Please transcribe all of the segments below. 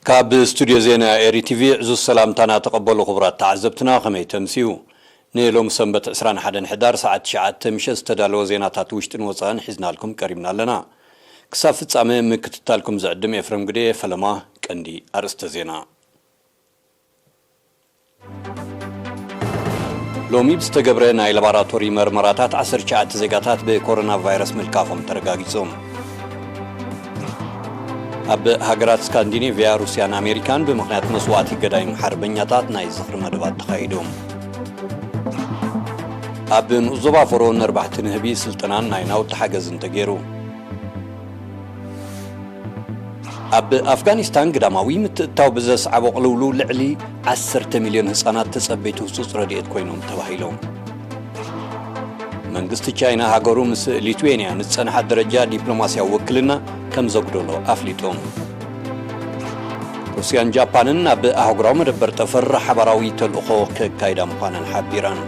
ካብ ስቱድዮ ዜና ኤሪ ቲቪ ዕዙዝ ሰላምታና ተቐበሉ ክቡራት ተዓዘብትና፣ ከመይ ተምስዩ? ንሎሚ ሰንበት ዕስራን ሓደን ሕዳር ሰዓት ትሽዓተ ምሸት ዝተዳለወ ዜናታት ውሽጥን ወጻእን ሒዝናልኩም ቀሪብና ኣለና። ክሳብ ፍጻመ ምክትታልኩም ዝዕድም ኤፍረም ግደ። ፈለማ ቀንዲ ኣርእስተ ዜና። ሎሚ ብዝተገብረ ናይ ላቦራቶሪ መርመራታት ዓሰርተ ትሽዓተ ዜጋታት ብኮሮና ቫይረስ ምልካፎም ተረጋጊጹ። ኣብ ሃገራት ስካንዲኔቭያ፣ ሩስያን ኣሜሪካን ብምኽንያት መስዋእቲ ገዳይም ሓርበኛታት ናይ ዝኽሪ መደባት ተኻይዱ። ኣብ ንኡስ ዞባ ፎሮ ነርባሕቲ ንህቢ ስልጠናን ናይ ናውቲ ሓገዝን ተገይሩ። ኣብ ኣፍጋኒስታን ግዳማዊ ምትእትታው ብዘስዓቦ ቅልውልው ልዕሊ ዓሰርተ ሚልዮን ህጻናት ተጸበይቲ ህጹጽ ረድኤት ኮይኖም ተባሂሎም። መንግስቲ ቻይና ሃገሩ ምስ ሊትዌንያ ንዝጸንሓት ደረጃ ዲፕሎማስያዊ ውክልና ከም ዘጉደሎ ኣፍሊጡ። ሩስያን ጃፓንን ኣብ ኣህጉራዊ መደበር ጠፈር ሓባራዊ ተልእኾ ከካይዳ ምዃነን ሓቢረን።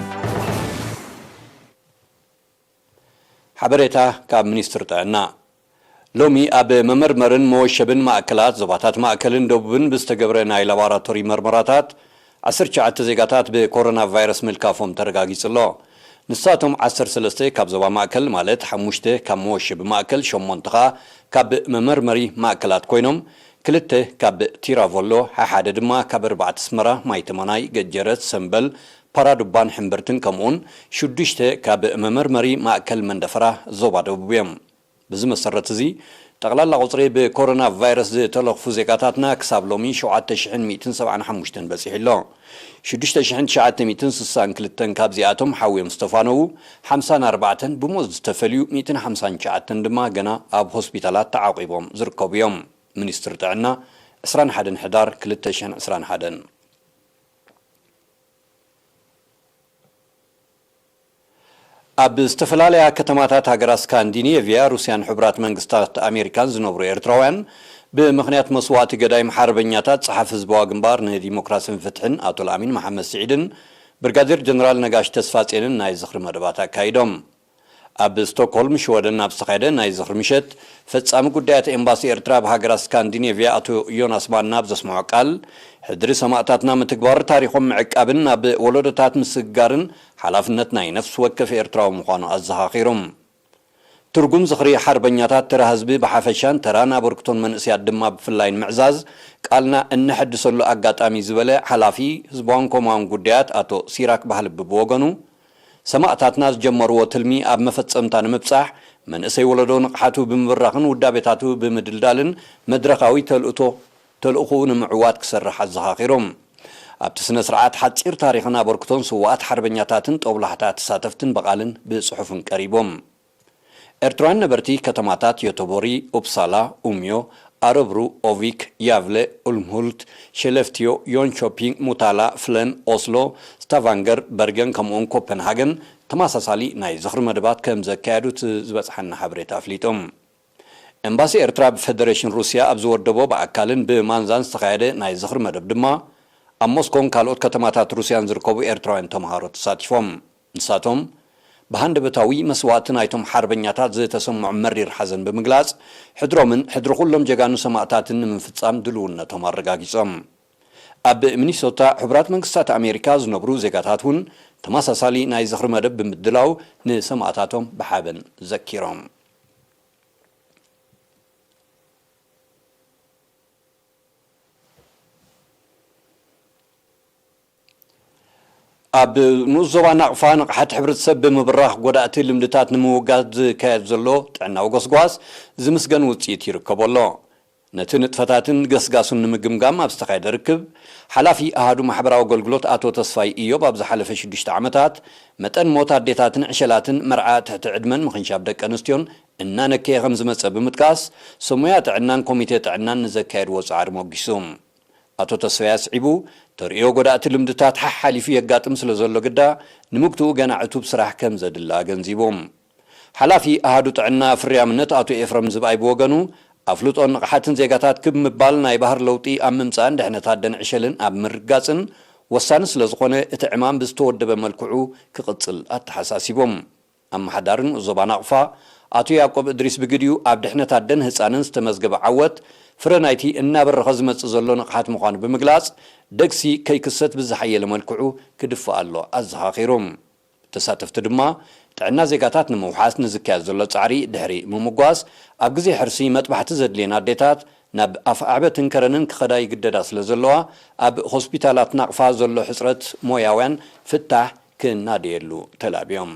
ሓበሬታ ካብ ሚኒስትሪ ጥዕና። ሎሚ ኣብ መመርመርን መወሸብን ማእከላት ዞባታት ማእከልን ደቡብን ብዝተገብረ ናይ ላቦራቶሪ መርመራታት፣ ዓሰርተ ትሽዓተ ዜጋታት ብኮሮና ቫይረስ ምልካፎም ተረጋጊጹ ኣሎ። ንሳቶም ዓሰርተ ሰለስተ ካብ ዞባ ማእከል፣ ማለት ሓሙሽተ ካብ መወሸቢ ማእከል፣ ሸሞንተ ኸኣ ካብ መመርመሪ ማእከላት ኮይኖም፣ ክልተ ካብ ቲራቮሎ፣ ሓሓደ ድማ ካብ ኣርባዕተ ኣስመራ፣ ማይ ተመናይ፣ ገጀረት፣ ሰምበል፣ ፓራዱባን ሕምብርትን፣ ከምኡውን ሽዱሽተ ካብ መመርመሪ ማእከል መንደፈራ ዞባ ደቡብ እዮም። በዚ መሰረት እዚ፣ ጠቕላላ ቁጽሪ ብኮሮና ቫይረስ ዝተለኽፉ ዜጋታትና ክሳብ ሎሚ ሸውዓተ ሽሕን ሚእትን ሰብዓን ሓሙሽተን በጺሑ ኣሎ። ሽዱሽተ ሽሕን ትሽዓተ ሚእትን ስሳን ክልተን ካብዚኣቶም ሓውዮም ዝተፋነዉ ሓምሳን ኣርባዕተን፣ ብሞት ዝተፈልዩ ሚእትን ሓምሳን ትሽዓተን ድማ ገና ኣብ ሆስፒታላት ተዓቂቦም ዝርከቡ እዮም። ሚኒስትሪ ጥዕና ዕስራን ሓደን ሕዳር ክልተ ሽሕን ዕስራን ሓደን። ኣብ ዝተፈላለያ ከተማታት ሃገራት ስካንዲኔቭያ፣ ሩስያን ሕቡራት መንግስታት ኣሜሪካን ዝነብሩ ኤርትራውያን፣ ብምኽንያት መስዋእቲ ገዳይም ሓርበኛታት፣ ጸሓፊ ህዝባዊ ግንባር ንዲሞክራስን ፍትሕን ኣቶ ለኣሚን መሓመድ ስዒድን ብርጋዴር ጀነራል ነጋሽ ተስፋጼንን ናይ ዝኽሪ መደባት ኣካይዶም። ኣብ ስቶክሆልም ሽወደን ኣብ ዝተኻየደ ናይ ዝኽሪ ምሸት፣ ፈጻሚ ጉዳያት ኤምባሲ ኤርትራ ኣብ ሃገራት ስካንዲኔቭያ ኣቶ ዮናስ ማና ኣብ ዘስምዖ ቃል፣ ሕድሪ ሰማእታትና ምትግባር፣ ታሪኾም ምዕቃብን ናብ ወለዶታት ምስግጋርን ሓላፍነት ናይ ነፍሲ ወከፍ ኤርትራዊ ምዃኑ ኣዘኻኺሮም። ትርጉም ዝኽሪ ሓርበኛታት፣ ተራ ህዝቢ ብሓፈሻን ተራን ኣበርክቶን መንእሰያት ድማ ብፍላይ ንምዕዛዝ ቃልና እነሐድሰሉ ኣጋጣሚ ዝበለ ሓላፊ ህዝባውን ኮማውን ጉዳያት ኣቶ ሲራክ ባህልቢ ብወገኑ፣ ሰማእታትና ዝጀመርዎ ትልሚ ኣብ መፈጸምታ ንምብጻሕ፣ መንእሰይ ወለዶ ንቕሓቱ ብምብራኽን ውዳቤታቱ ብምድልዳልን መድረኻዊ ተልእቶ-፣ ተልእኾኡ ንምዕዋት ክሰርሕ ኣዘኻኺሮም። ኣብቲ ስነ ስርዓት ሓጺር ታሪኽን ኣበርክቶን ስዉኣት ሓርበኛታትን ጦብላሕታ ተሳተፍትን ብቓልን ብጽሑፍን ቀሪቦም። ኤርትራውያን ነበርቲ ከተማታት ዮቶቦሪ፣ ኡፕሳላ፣ ኡምዮ፣ ኣረብሩ፣ ኦቪክ፣ ያቭለ፣ ኡልምሁልት፣ ሸለፍትዮ፣ ዮንሾፒንግ፣ ሙታላ፣ ፍለን፣ ኦስሎ፣ ስታቫንገር፣ በርገን ከምኡውን ኮፐንሃገን ተመሳሳሊ ናይ ዝኽሪ መደባት ከም ዘካየዱ እቲ ዝበጽሓና ሓበሬታ ኣፍሊጡ። ኤምባሲ ኤርትራ ብፈደሬሽን ሩስያ ኣብ ዝወደቦ ብኣካልን ብማንዛን ዝተኻየደ ናይ ዝኽሪ መደብ ድማ፣ ኣብ ሞስኮን ካልኦት ከተማታት ሩስያን ዝርከቡ ኤርትራውያን ተምሃሮ ተሳቲፎም። ንሳቶም፣ ብሃንደበታዊ መስዋእቲ ናይቶም ሓርበኛታት ዝተሰምዖም መሪር ሓዘን ብምግላጽ፣ ሕድሮምን ሕድሪ ኩሎም ጀጋኑ ሰማእታትን ንምፍጻም ድልውነቶም ኣረጋጊጾም። ኣብ ሚኒሶታ ሕቡራት መንግስታት ኣሜሪካ ዝነብሩ ዜጋታት እውን ተመሳሳሊ ናይ ዝኽሪ መደብ ብምድላው ንሰማእታቶም ብሓበን ዘኪሮም። ኣብ ንኡስ ዞባ ናቕፋ ንቕሓት ሕብረተሰብ ብምብራኽ ጎዳእቲ ልምድታት ንምውጋድ ዝካየድ ዘሎ ጥዕናዊ ጎስጓስ ዝምስገን ውጽኢት ይርከቦ ኣሎ። ነቲ ንጥፈታትን ገስጋሱን ንምግምጋም ኣብ ዝተኻየደ ርክብ፣ ሓላፊ ኣሃዱ ማሕበራዊ ኣገልግሎት ኣቶ ተስፋይ ኢዮብ፣ ኣብ ዝሓለፈ ሽዱሽተ ዓመታት መጠን ሞት ኣዴታትን ዕሸላትን፣ መርዓ ትሕቲ ዕድመን ምኽንሻብ ደቂ ኣንስትዮን እናነከየ ከም ዝመጸ ብምጥቃስ፣ ሰሙያ ጥዕናን ኮሚቴ ጥዕናን ንዘካየድዎ ጻዕሪ ሞጊሱ። ኣቶ ተስፋይ ኣስዒቡ፣ ተርእዮ ጎዳእቲ ልምድታት ሓሓሊፉ የጋጥም ስለ ዘሎ ግዳ፣ ንምግትኡ ገና ዕቱብ ስራሕ ከም ዘድሊ ኣገንዚቡ። ሓላፊ ኣሃዱ ጥዕና ፍርያምነት ኣቶ ኤፍረም ዝብኣይ ብወገኑ፣ ኣፍልጦን ንቕሓትን ዜጋታት ክብ ምባል ናይ ባህሪ ለውጢ ኣብ ምምጻእን ድሕነት ኣደን ዕሸልን ኣብ ምርጋጽን ወሳኒ ስለ ዝኾነ፣ እቲ ዕማም ብዝተወደበ መልክዑ ክቕጽል ኣተሓሳሲቦም። ኣመሓዳሪ ንኡስ ዞባ ናቕፋ ኣቶ ያዕቆብ እድሪስ ብግዲኡ፣ ኣብ ድሕነት ኣደን ህጻንን ዝተመዝገበ ዓወት፣ ፍረ ናይቲ እናበረኸ ዝመጽእ ዘሎ ንቕሓት ምዃኑ ብምግላጽ፣ ደግሲ ከይክሰት ብዝሓየለ መልክዑ ክድፋእ ኣሎ ኣዘኻኺሩ። ተሳተፍቲ ድማ፣ ጥዕና ዜጋታት ንምውሓስ ንዝካየድ ዘሎ ጻዕሪ ድሕሪ ምምጓስ፣ ኣብ ግዜ ሕርሲ መጥባሕቲ ዘድልየን ኣዴታት ናብ ኣፍ ኣዕበትን ከረንን ክኸዳ ይግደዳ ስለ ዘለዋ፣ ኣብ ሆስፒታላት ናቕፋ ዘሎ ሕጽረት ሞያውያን ፍታሕ ክናደየሉ ተላብዮም።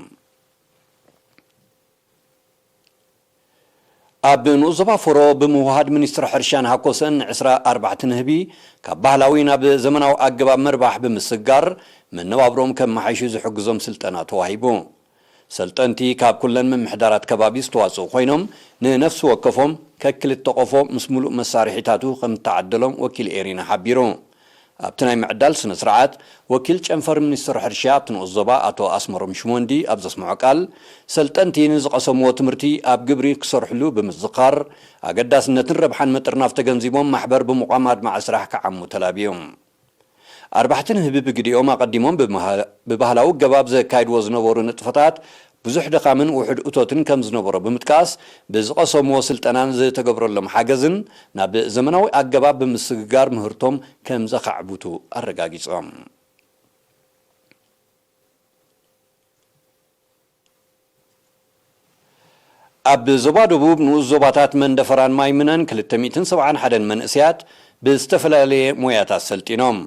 ኣብ ንኡስ ዞባ ፎሮ ብምውሃድ፣ ሚኒስትሪ ሕርሻን ሃኮሰን ዕስራ ኣርባዕተ ንህቢ ካብ ባህላዊ ናብ ዘመናዊ ኣገባብ ምርባሕ ብምስጋር፣ መነባብሮም ከመሓይሹ ዝሕግዞም ስልጠና ተዋሂቡ። ሰልጠንቲ ካብ ኩለን ምምሕዳራት ከባቢ ዝተዋጽኡ ኮይኖም፣ ንነፍሲ ወከፎም ከክልተ ቆፎ ምስ ምሉእ መሳርሒታቱ ከም እተዓደሎም ወኪል ኤሪና ሓቢሩ። ኣብቲ ናይ ምዕዳል ስነ ስርዓት፣ ወኪል ጨንፈር ሚኒስትሪ ሕርሻ ኣብቲ ንኡስ ዞባ ኣቶ ኣስመሮም ሽሞንዲ ኣብ ዘስምዖ ቃል፣ ሰልጠንቲ ንዝቐሰምዎ ትምህርቲ ኣብ ግብሪ ክሰርሕሉ ብምዝኻር፣ ኣገዳስነትን ረብሓን ምጥርናፍ ተገንዚቦም፣ ማሕበር ብምቋም ኣድማዒ ስራሕ ክዓሙ ተላብዮም። ኣርባሕቲ ንህቢ ብግዲኦም ኣቐዲሞም ብመሃ-፣ ብባህላዊ ኣገባብ ዘካይድዎ ዝነበሩ ንጥፈታት ብዙሕ ድኻምን ውሑድ እቶትን ከም ዝነበሮ ብምጥቃስ፣ ብዝቐሰምዎ ስልጠናን ዝተገብረሎም ሓገዝን ናብ ዘመናዊ ኣገባብ ብምስግጋር ምህርቶም ከም ዘኻዕብቱ ኣረጋጊጾም። ኣብ ዞባ ደቡብ ንኡስ ዞባታት መንደፈራን ማይምነን ክልተ ሚእትን ሰብዓን ሓደን መንእሰያት ብዝተፈላለየ ሞያታት ሰልጢኖም።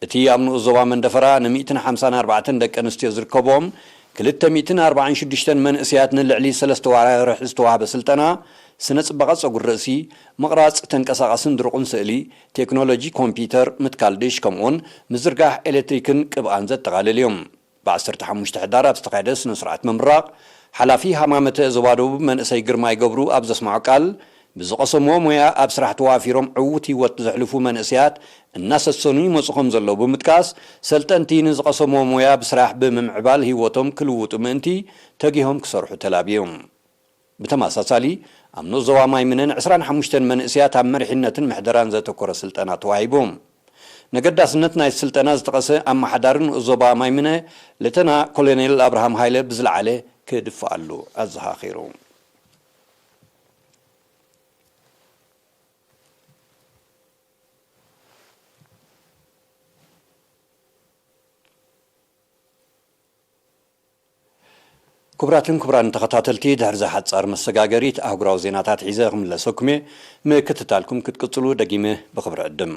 እቲ ኣብ ንኡስ ዞባ መንደፈራ ንሚእትን ሓምሳን ኣርባዕተን ደቂ ኣንስትዮ ዝርከቦም ክልተ ሚእትን ኣርባዓን ሽዱሽተን መንእሰያት ንልዕሊ ሰለስተ ዋርሒ ዝተዋህበ ስልጠና፣ ስነ ጽባቐ ጸጉሪ ርእሲ፣ ምቕራጽ ተንቀሳቓስን ድሩቕን ስእሊ፣ ቴክኖሎጂ ኮምፒውተር፣ ምትካል ድሽ፣ ከምኡውን ምዝርጋሕ ኤሌክትሪክን ቅብኣን ዘጠቓልል እዩ። ብ ዓሰርተ ሓሙሽተ ሕዳር ኣብ ዝተኻየደ ስነ ስርዓት ምምራቕ፣ ሓላፊ ሃማመተ ዞባ ደቡብ መንእሰይ ግርማይ ገብሩ ኣብ ዘስምዖ ቃል፣ ብዝቐሰምዎ ሞያ ኣብ ስራሕ ተዋፊሮም ዕዉት ህይወት ዘሕልፉ መንእሰያት እናሰሰኑ ይመጹ ከም ዘለዉ ብምጥቃስ፣ ሰልጠንቲ ንዝቐሰምዎ ሞያ ብስራሕ ብምምዕባል ህይወቶም ክልውጡ ምእንቲ ተጊሆም ክሰርሑ ተላብዮም። ብተመሳሳሊ፣ ኣብ ንኡስ ዞባ ማይምነን ዕስራን ሓሙሽተን መንእሰያት ኣብ መሪሕነትን ምሕደራን ዘተኮረ ስልጠና ተዋሂቡ። ነገዳስነት ናይ ስልጠና ዝጠቐሰ ኣመሓዳሪ ንኡስ ዞባ ማይምነ፣ ሌተና ኮሎኔል ኣብርሃም ሃይለ ብዝለዓለ ክድፍኣሉ ኣዘኻኺሩ። ክቡራትን ክቡራን ተኸታተልቲ፣ ድሕሪ እዛ ሓጻር መሰጋገሪት ኣህጉራዊ ዜናታት ሒዘ ክምለሰኩም እየ። ምክትታልኩም ክትቅጽሉ ደጊመ ብኽብሪ ዕድም።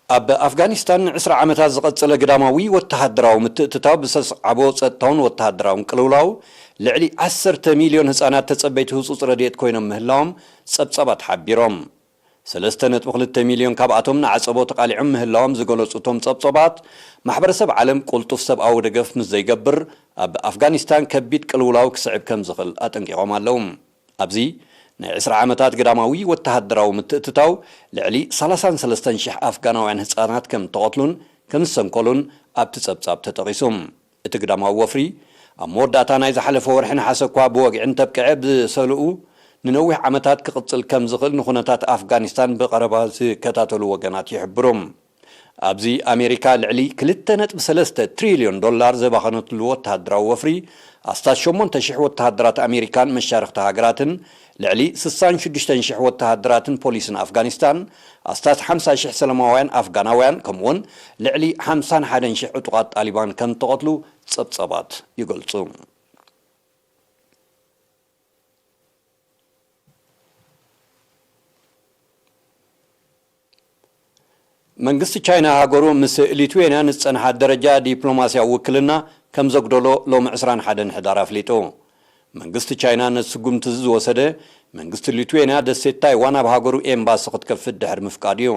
ኣብ ኣፍጋኒስታን ዕስራ ዓመታት ዝቐጸለ ግዳማዊ ወተሃደራዊ ምትእትታው ብዘስዓቦ ጸጥታውን ወተሃደራውን ቅልውላው፣ ልዕሊ ዓሰርተ ሚልዮን ህጻናት ተጸበይቲ ህጹጽ ረድኤት ኮይኖም ምህላዎም ጸብጻባት ሓቢሮም። ሰለስተ ነጥቢ ክልተ ሚልዮን ካብኣቶም ንዓጸቦ ተቓሊዖም ምህላዎም ዝገለጹ እቶም ጸብጻባት፣ ማሕበረሰብ ዓለም ቅልጡፍ ሰብኣዊ ደገፍ ምስ ዘይገብር፣ ኣብ ኣፍጋኒስታን ከቢድ ቅልውላው ክስዕብ ከም ዝኽእል ኣጠንቂቖም ኣለዉ። ኣብዚ ናይ ዕስራ ዓመታት ግዳማዊ ወተሃደራዊ ምትእትታው፣ ልዕሊ ሰላሳን ሰለስተን ሽሕ ኣፍጋናውያን ህጻናት ከም እተቐትሉን ከም ዝሰንከሉን ኣብቲ ጸብጻብ ተጠቒሱ። እቲ ግዳማዊ ወፍሪ፣ ኣብ መወዳእታ ናይ ዝሓለፈ ወርሒ ነሓሰ እኳ ብወግዒ እንተብቅዐ፣ ብሰሉኡ ንነዊሕ ዓመታት ክቕጽል ከም ዝኽእል ንኹነታት ኣፍጋኒስታን ብቐረባ ዝከታተሉ ወገናት ይሕብሩ። ኣብዚ ኣሜሪካ ልዕሊ ክልተ ነጥቢ ሰለስተ ትሪልዮን ዶላር ዘባኸነትሉ ወተሃደራዊ ወፍሪ፣ ኣስታት ሸሞንተ ሽሕ ወተሃደራት ኣሜሪካን መሻርኽቲ ሃገራትን፣ ልዕሊ ስሳን ሽዱሽተን ሽሕ ወተሃደራትን ፖሊስን ኣፍጋኒስታን፣ ኣስታት ሓምሳ ሽሕ ሰላማውያን ኣፍጋናውያን፣ ከምኡውን ልዕሊ ሓምሳን ሓደን ሽሕ ዕጡቓት ጣሊባን ከም እተቐትሉ ጸብጻባት ይገልጹ። መንግስቲ ቻይና፣ ሃገሩ ምስ ሊትዌንያ ንዝጸንሓ ደረጃ ዲፕሎማስያዊ ውክልና ከም ዘጉደሎ ሎሚ ዕስራን ሓደን ሕዳር ኣፍሊጡ። መንግስቲ ቻይና ነቲ ስጉምቲ እዚ ዝወሰደ፣ መንግስቲ ሊትዌንያ ደሴት ታይዋን ኣብ ሃገሩ ኤምባሲ ክትከፍት ድሕሪ ምፍቃዱ እዩ።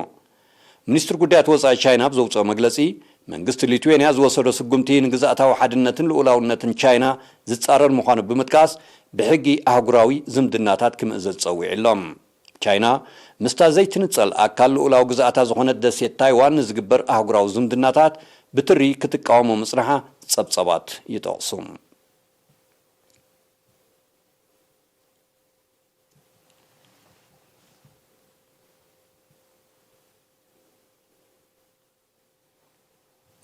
ሚኒስትሪ ጉዳያት ወጻኢ ቻይና ኣብ ዘውጽኦ መግለጺ፣ መንግስቲ ሊትዌንያ ዝወሰዶ ስጉምቲ ንግዝኣታዊ ሓድነትን ልኡላውነትን ቻይና ዝጻረር ምዃኑ ብምጥቃስ፣ ብሕጊ ኣህጉራዊ ዝምድናታት ክምእዘዝ ጸዊዑ ኣሎ። ቻይና፣ ምስታ ዘይትንጸል ኣካል ልኡላዊ ግዝኣታ ዝኾነት ደሴት ታይዋን ንዝግበር ኣህጉራዊ ዝምድናታት ብትሪ ክትቃወሞ ምጽንሓ ጸብጻባት ይጠቕሱ።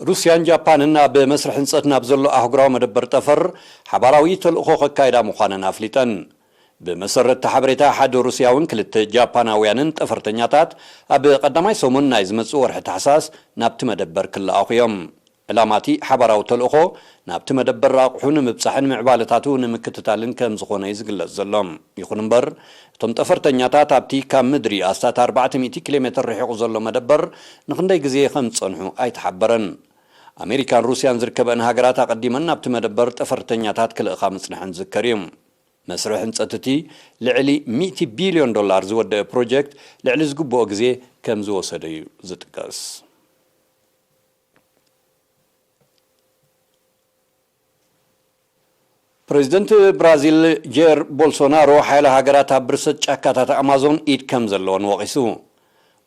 ሩስያን ጃፓንን ኣብ መስርሕ ህንጸት ናብ ዘሎ ኣህጉራዊ መደበር ጠፈር ሓባራዊ ተልእኾ ከካይዳ ምዃነን ኣፍሊጠን። ብመሰረት እቲ ሓበሬታ፣ ሓደ ሩስያውን ክልተ ጃፓናውያንን ጠፈርተኛታት ኣብ ቀዳማይ ሰሙን ናይ ዝመጽእ ወርሒ ታሕሳስ ናብቲ መደበር ክለኣኹ እዮም። ዕላማ እቲ ሓባራዊ ተልእኾ ናብቲ መደበር ኣቑሑ ንምብጻሕን ምዕባለታቱ ንምክትታልን ከም ዝኾነ እዩ ዝግለጽ ዘሎ። ይኹን እምበር፣ እቶም ጠፈርተኛታት ኣብቲ ካብ ምድሪ ኣስታት ኣርባዕተ ሚእቲ ኪሎ ሜትር ርሒቑ ዘሎ መደበር ንኽንደይ ግዜ ከም ዝጸንሑ ኣይተሓበረን። ኣሜሪካን ሩስያን ዝርከበን ሃገራት ኣቐዲመን ናብቲ መደበር ጠፈርተኛታት ክልእኻ ምጽንሐን ዝዝከር እዩ። መስርሕ ህንጸት እቲ ልዕሊ ሚእቲ ቢልዮን ዶላር ዝወደአ ፕሮጀክት ልዕሊ ዝግብኦ ግዜ ከም ዝወሰደ እዩ ዝጥቀስ። ፕሬዚደንት ብራዚል ጄር ቦልሶናሮ ሓያለ ሃገራት ኣብ ብርሰት ጫካታት ኣማዞን ኢድ ከም ዘለወን ወቒሱ።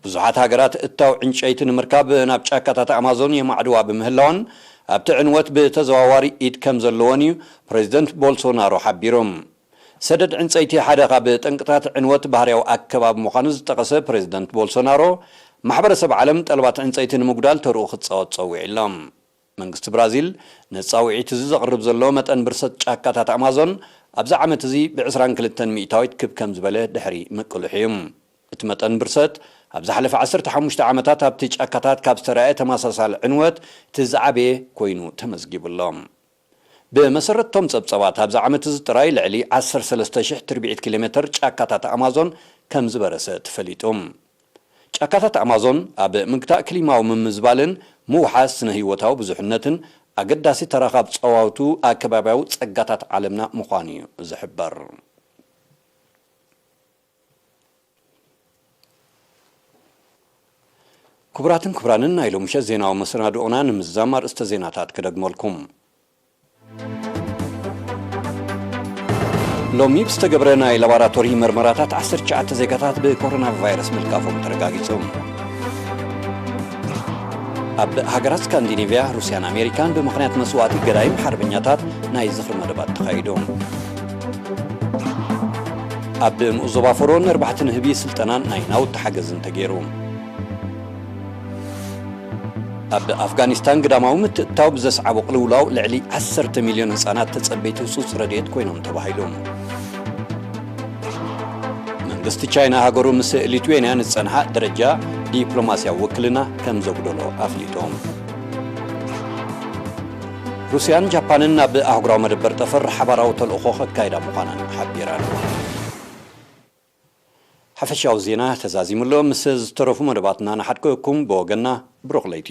ብዙሓት ሃገራት እታው ዕንጨይቲ ንምርካብ ናብ ጫካታት ኣማዞን የማዕድዋ ብምህላወን ኣብቲ ዕንወት ብተዘዋዋሪ ኢድ ከም ዘለወን እዩ ፕሬዚደንት ቦልሶናሮ ሓቢሩ። ሰደድ ዕንጸይቲ ሓደ ካብ ጠንቅታት ዕንወት ባህርያዊ ኣከባቢ ምዃኑ ዝጠቐሰ ፕሬዚደንት ቦልሶናሮ፣ ማሕበረሰብ ዓለም ጠለባት ዕንጸይቲ ንምጉዳል ተርኡ ክጻወት ጸዊዑ ኣሎ። መንግስቲ ብራዚል ነጻውዒት እዚ ዘቕርብ ዘሎ መጠን ብርሰት ጫካታት ኣማዞን ኣብዚ ዓመት እዚ ብ ዕስራን ክልተን ሚእታዊት ክብ ከም ዝበለ ድሕሪ ምቅልሑ እዩ። እቲ መጠን ብርሰት ኣብ ዝሓለፈ ዓሰርተ ሓሙሽተ ዓመታት ኣብቲ ጫካታት ካብ ዝተራእየ ተመሳሳሊ ዕንወት እቲ ዝዓበየ ኮይኑ ተመዝጊቡ ኣሎ። ብመሰረት እቶም ጸብጸባት፣ ኣብዚ ዓመት እዚ ጥራይ ልዕሊ ዓሰርተ ሰለስተ ሽሕ ትርብዒት ኪሎ ሜትር ጫካታት ኣማዞን ከም ዝበረሰ ተፈሊጡ። ጫካታት ኣማዞን ኣብ ምግታእ ክሊማዊ ምምዝባልን ምውሓስ ስነ ህይወታዊ ብዙሕነትን ኣገዳሲ ተራ ካብ ጸዋውቱ ኣከባብያዊ ጸጋታት ዓለምና ምዃኑ እዩ ዝሕበር። ክቡራትን ክቡራንን፣ ናይ ሎምሸት ዜናዊ መሰናድኦና ንምዝዛም ኣርእስተ ዜናታት ክደግመልኩም። ሎሚ ብዝተገብረ ናይ ላቦራቶሪ መርመራታት ዓሰርተ ትሽዓተ ዜጋታት ብኮሮና ቫይረስ ምልካፎም ተረጋጊጹ። ኣብ ሃገራት ስካንዲኔቭያ፣ ሩስያን ኣሜሪካን ብምኽንያት መስዋእቲ ገዳይም ሓርበኛታት ናይ ዝኽሪ መደባት ተኻይዱ። ኣብ ንኡስ ዞባ ፎሮ ንኣርባሕቲ ንህቢ ስልጠናን ናይ ናውቲ ሓገዝን ተገይሩ። ኣብ ኣፍጋኒስታን ግዳማዊ ምትእትታው ብዘስዓቦ ቅልውላው ልዕሊ ዓሰርተ ሚልዮን ህጻናት ተጸበይቲ ህጹጽ ረድኤት ኮይኖም ተባሂሉ። መንግስቲ ቻይና ሃገሩ ምስ ሊትዌንያ ንዝጸንሓ ደረጃ ዲፕሎማስያዊ ውክልና ከም ዘጉደሎ ኣፍሊጡ። ሩስያን ጃፓንን ናብ ኣህጉራዊ መደበር ጠፈር ሓባራዊ ተልእኾ ከካይዳ ምዃነን ሓቢረን። ሓፈሻዊ ዜና ተዛዚሙ ኣሎ። ምስ ዝተረፉ መደባትና ንሓድገኩም። ብወገንና ብሩኽ ለይቲ።